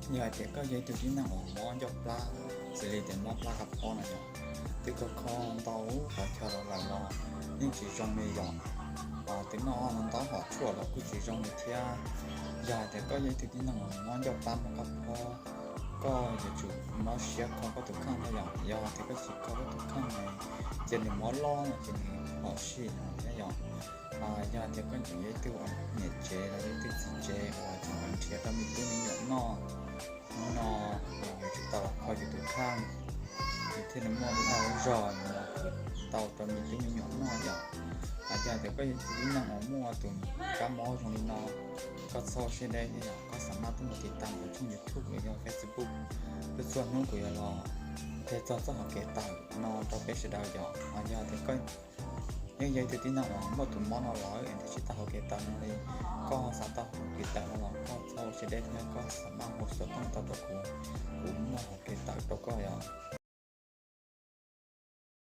Yog hais tias koj yog ib tug tib neeg uas mob ncauj plab, xws li tias mob plab kab phob no yog, twb kho kho ntau qhov chaw los lawm los yeej tsis zoo li yom. Twb noj ntau hom tshuaj los kuj tsis zoo li thiab. Yog hais tias koj yog ib tug tib neeg uas mob ncauj plab mob kab phob, koj yuav tsum mob siab kho koj tus kheej thiab yom. Yog tias koj tsis kho koj tus kheej ces nws mob loj no ces nws lom zem thiab yom. Yog tias koj tseem yog ib tug niam tsev los yog ib tug txiv tsev uas tseem nrhiav rau me tub me nyuam noj no, yuav tsum tau los kho yus tus kheej, yus thiaj li muaj lub dag lub zog los khwv tau rau me tub me nyuam noj yom. Yog tias koj yog ib tug tib neeg uas muaj tus kab mob zoo li no, koj txhob siab deb thiab yom. Koj xa maj tuaj mus tiv tas kuv tshooj YouTube los yog Facebook, txhua txhua hnub kuv yuav los qhia txog txoj hauv kev tawm no rau peb sawv daws yom. Yog tias koj yeej yog ib tug tib neeg uas muaj tus mob no lawm es tsis tau hauv kev tawm no li, koj xav tau hauv kev tawm no los koj txhob siab deb thiab koj xa maj hu xov tooj tau rau kuv, kuv muaj hauv kev